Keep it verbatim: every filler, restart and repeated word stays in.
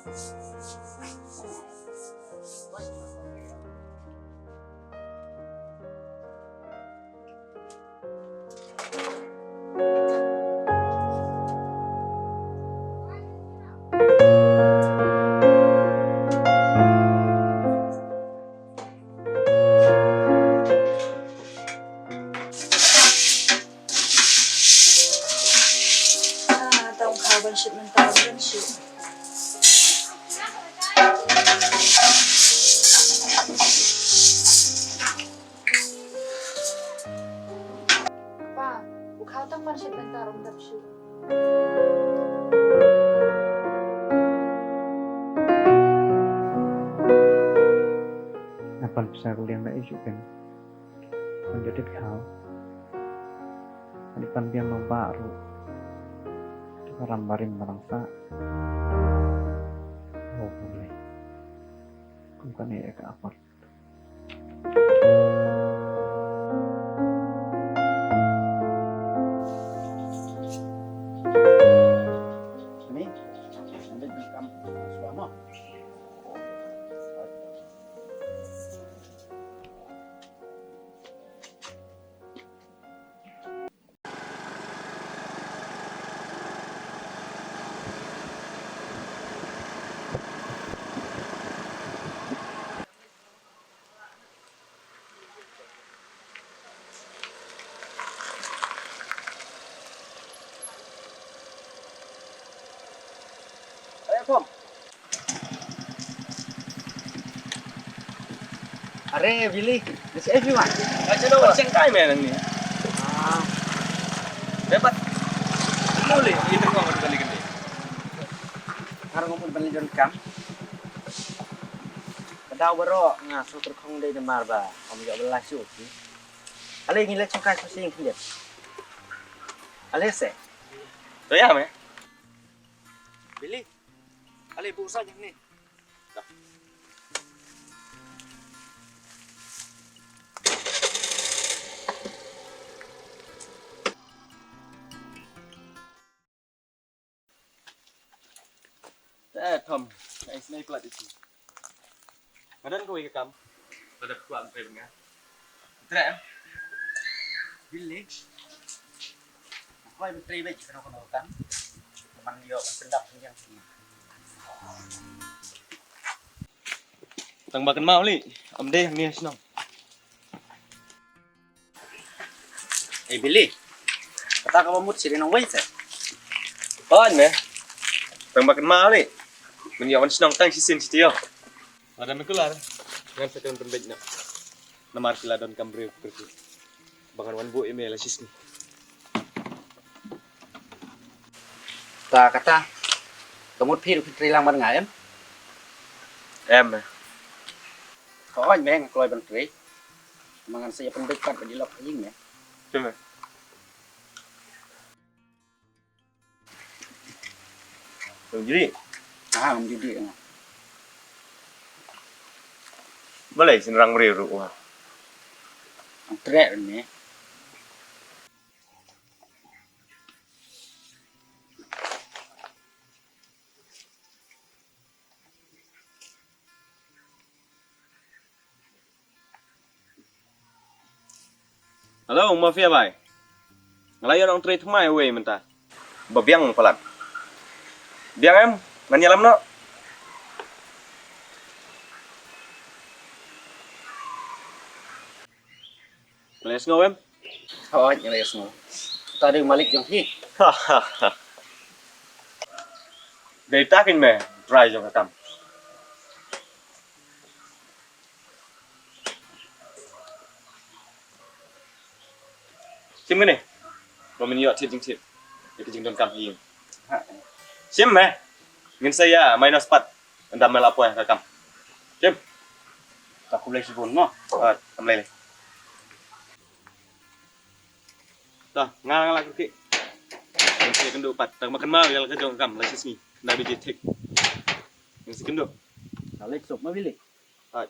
Ah, tang khaw ban shit mynta ban shit. Pa, u khaw tang ban shit mynta rum dap shu. Nga pan pisa ka liang na iju ken. Kan jadit khaw. Ani pan biang nang ba ru. Tu ka ram barim barang sa. Oh, boleh. Kum kan e ka apot. Ni, ambil kam suama. Ayo, Pom. Are, Billy, nasi eh, Bima. Acha do, sing kai me nang ni. Ah. Dapat. Muli, itu kong udah balik ni. Ngar ngom udah balik don kam. Ka daw baroh nga shu tyrkhong dei namar ba ym ïoh bela shuh ki. Ale ngi leit shongkai shu sing khyndiat. Ale se. To ïa me. Billy. Ale buh sa jong ni. Eh, Tom, ai snai plat isi. Nga don kawei ka kam. Lada kwah trei bad nga. Trei em? Billy. Kwah trei bad kano kano ka kam. Man ïoh pyndap pynjang sini. Tang ba kynmaw Li, ym dei hangne ha shnong. Eh, Billy. Kata kaba mut shi dei nongwei se. Pon me. Tang ba kynmaw Li. Men ïa wan shnong tang shisien shi taïew. Lada me kular, ngan sa kren pynbeit noh. Namar phi la don kam briew kyrkieh. Ba ngan wan buh ïa me la shisngi. Ta kata. Ka mut phi ruh phi trei lang bad nga em? Em. Hooid me, nga kloi ban trei. Ma ngan sa ïa pynbeit pat ba dei lok ha ïing me. Te me. Ngam ju dih. Ah, ngam ju dih nga. Balei shynrang briew ruh wa. Ang treh ne. Hello, mafia bai. Nga la ïoh nongtrei thymmai uwei mynta. Ba biang palat. Biang em, ngan ïalam noh. Nga la ïohsngew em? Hooid, nga la ïohsngew. Uta dei u malik jong phi. Dei ta kein me, trai jong ka kam. Shim kane. Ba men ïoh thied jingthied ïa ka jingdonkam ha ïing. Shim me. Ngin sa ïa minus pat. Ynda me la poi ha ka kam. Shim. Ta khublei shibun mo. Ah, khublei lei. Ta, nga nga la kyrkieh. Ngin sa ïakynduh pat. Tang ba kynmaw ïa la ka jong ka kam la shisngi. Ynda biji thik. Ngin sa ïakynduh. Nga leit suk ma Billy. Hooid.